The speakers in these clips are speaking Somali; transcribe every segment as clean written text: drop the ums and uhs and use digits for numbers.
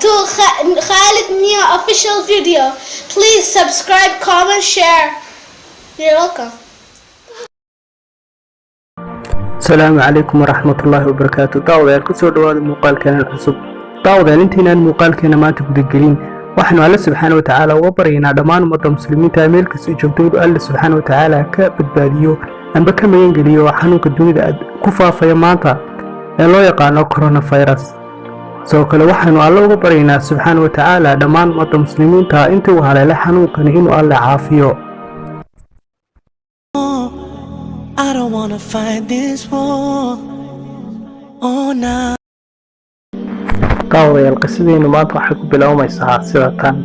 to Khalid Nia official video. Please subscribe, comment, share. You're welcome. Asalaamu calaykum waraxmatullaahi wabarakaatu. Daawadayaal, kusoo dhowaada muuqaalkeenan cusub. Daawadayaal, intaynaan muuqaalkeena maanta gudagelin, waxaanu Alle subxaana wa tacaala uga baryaynaa dhammaan ummadda muslimiinta meel kasta joogto inuu Alle subxaana wa tacaala ka badbaadiyo amba ka magangeliyo xanuunka dunida ku faafaya maanta ee loo yaqaano coronavirus. Sidoo kale waxaanu Alle uga baryaynaa subxaana wa tacaala dhammaan ummadda muslimiinta intii uu haleelay xanuunkani inuu Alle caafiyo. I don't wanna fight this war. Oh, nah. Daawadayaal, qisadeenu maanta waxay ku bilowmaysaa sida tan.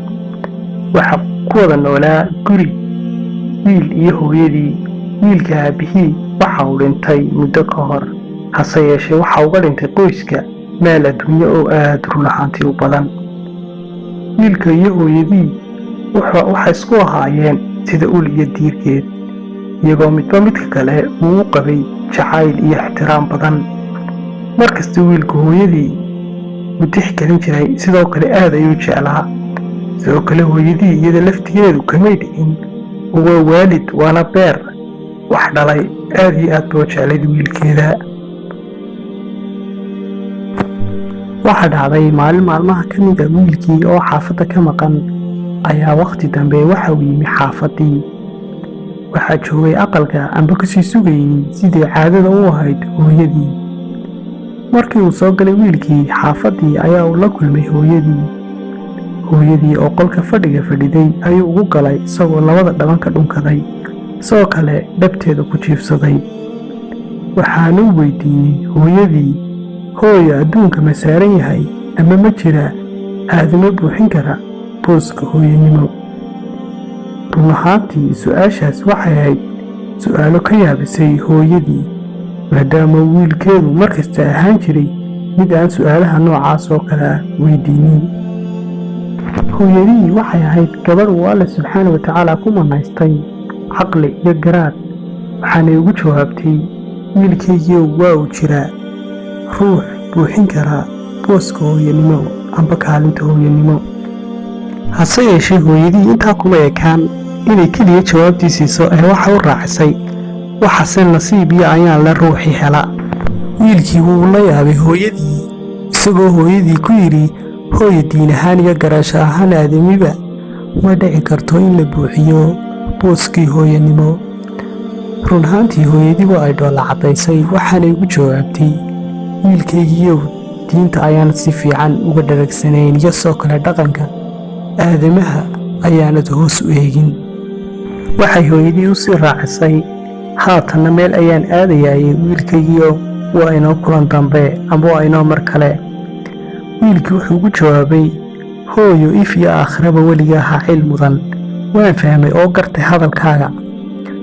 Waxaa ku wada noolaa guri wiil iyo hooyadii. Wiilka aabihii waxa uu dhintay muddo ka hor, hase yeeshee waxa uga dhintay qoyska meel adduunyo oo aad run ahaantii u badan. Wiilka iyo hooyadii waxay isku ahaayeen sida ul iyo diirkeed, iyagoo midba midka kale uu u qabay jacayl iyo ixtiraam badan. Markasta wiilka hooyadii wuu tixgelin jiray, sidoo kale aad ayuu jeclaa. Sidoo kale hooyadii iyada laftigeedu kamay dhicin oo waa waalid, waana beer wax dhalay, aad iyo aad buu jeclayd wiilkeeda. Waxaa dhacday maalin maalmaha ka mid a, wiilkii oo xaafadda ka maqan ayaa wakhti dambe waxa uu yimi xaafaddii. Waxaa joogay aqalka amba kasii sugayey, sidii caadada u ahayd, hooyadii. Markii uu soo galay wiilkii xaafaddii ayaa uu la kulmay hooyadii. Hooyadii oo qolka fadhiga fadhiday ayuu ugu galay, isagoo labada dhaban ka dhunkaday, sidoo kale dhabteeda ku jiifsaday. Waxaanu weydiiyey hooyadii: "Hooyo, adduunka ma saaran yahay ama ma jira aadamo buuxin kara booska hooyanimo?" Run ahaantii su-aashaas waxay ahayd su'aalo ka yaabisay hooyadii, maadaama wiilkeedu markasta ahaan jiray mid aan su'aalaha noocaas oo kale ah weydiinin. Hooyadihii waxay ahayd gabadh uu Alle subxaana wa tacaala ku manaystay caqli iyo garaad. Waxaanay ugu jawaabtay: "Wiilkaygiiow, waa uu jiraa ruux buuxin karaa booska hooyanimo amba kaalinta hooyanimo." Hase yeeshee hooyadihii intaa kuma ekaan inay keliya jawaabtii siiso ee waxa u raacisay: "Waxase nasiib iyo ayaan le ruuxii hela." Wiilkii wuu la yaabay hooyadii, isagoo hooyadii ku yidhi: "Hooya, diin ahaan iyo garaasho ahaan aadamiba ma dhici karto in la buuxiyo booskii hooyanimo." Run ahaantii hooyadii waa ay dhoolla caddaysay, waxaanay ugu jawaabtay: "Wiilkaygiiyow, diinta ayaan si fiican uga dharagsanayn iyo soo kale dhaqanka aadamaha ayaanad hoos u eegin." Waxay hooyadii u sii raacisay: "Haatanna meel ayaan aadayaayey, wiilkaygiiyo, waa inoo kulan dambe amba waa inoo mar kale." Wiilkii wuxuu ugu jawaabay: "Hooyo, if iyo aakhiraba weligaa ha cil mudan, waan fahmay oo gartay hadalkaaga."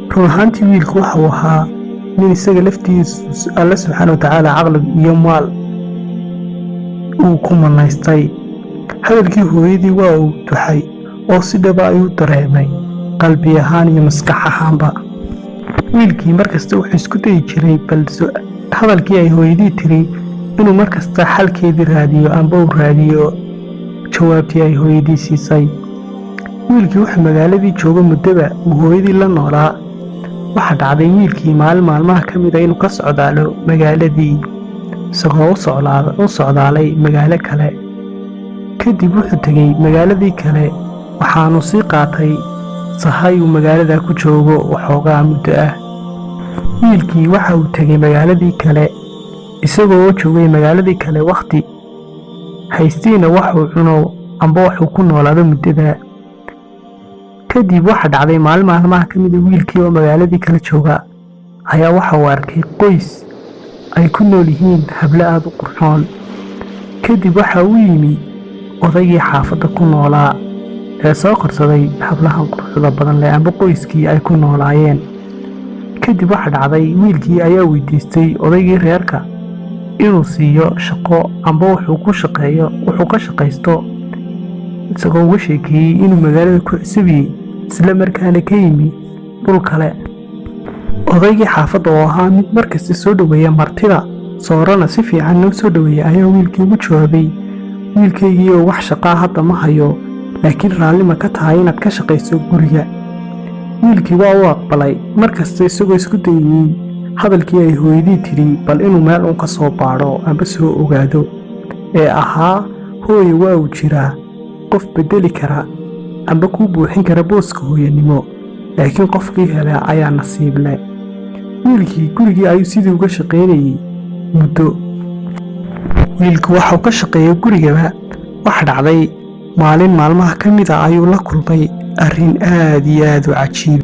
Run ahaantii wiilku waxau ahaa nin isaga laftiisu Alle subxaana wa tacaala caqli iyo maal uu ku manaystay. Hadalkii hooyadii waa uu duxay oo si dhaba ayuu dareemay qalbi ahaan iyo maskax ahaanba. Wiilkii markasta wuxuu isku dayi jiray bal hadalkii ay hooyadii tiri inuu markasta xalkeedii raadiyo amba uu raadiyo jawaabtii ay hooyadii siisay. Wiilkii wuxuu magaaladii joogo muddaba uu hooyadii la noolaa. Waxaa dhacday wiilkii maalin maalmaha ka mid a inuu ka socdaalo magaaladii, isagoo u socdaalay magaalo kale. Kadib wuxuu tegey magaaladii kale, waxaanu sii qaatay sahay uu magaalada ku joogo waxoogaa muddo ah. Wiilkii waxa uu tegey magaaladii kale. Isagoo joogay magaaladii kale wakhti haystiina waxuu cuno amba waxuu ku noolaado muddada kadib, waxa dhacday maalin maalmaha ka mida, wiilkii oo magaaladii kale jooga ayaa waxa uu arkay qoys ay ku nool yihiin hablo aada u qurxoon. Kadib waxa uu yimi odaygii xaafadda ku noolaa ee soo korsaday hablahan quruxda badan leh amba qoyskii ay ku noolaayeen. Kadib waxa dhacday, wiilkii ayaa weydiistay odaygii reerka inuu siiyo shaqo amba wuxuu ku shaqeeyo, wuxuu ka shaqaysto, isagoo uga sheekeeyey inuu magaalada ku cusubiyey, isla markaana ka yimi dhul kale. Odaygii xaafadda oo ahaa mid markasta soo dhoweeya martida, soorana si fiican noo soo dhoweeya, ayaa wiilkii ugu jawaabay: "Wiilkaygiioo, wax shaqaa hadda ma hayo, laakiin raalli ma ka tahay inaad ka shaqayso guriga?" Wiilkii waa u aqbalay, mar kasta isagoo isku dayayey hadalkii ay hooyadii tidhi bal inuu meel uun ka soo baadho amba soo ogaado, ee ahaa, "Hooye, waa uu jiraa qof beddeli kara amba kuu buuxin kara booska hooyanimo, laakiin qofkii helaa ayaa nasiib leh." Wiilkii gurigii ayuu sidii uga shaqaynayey muddo. Wiilku waxau ka shaqeeyay gurigaba. Waxa dhacday, maalin maalmaha ka mid a ayuu la kulmay arrin aad iyo aad u cajiib.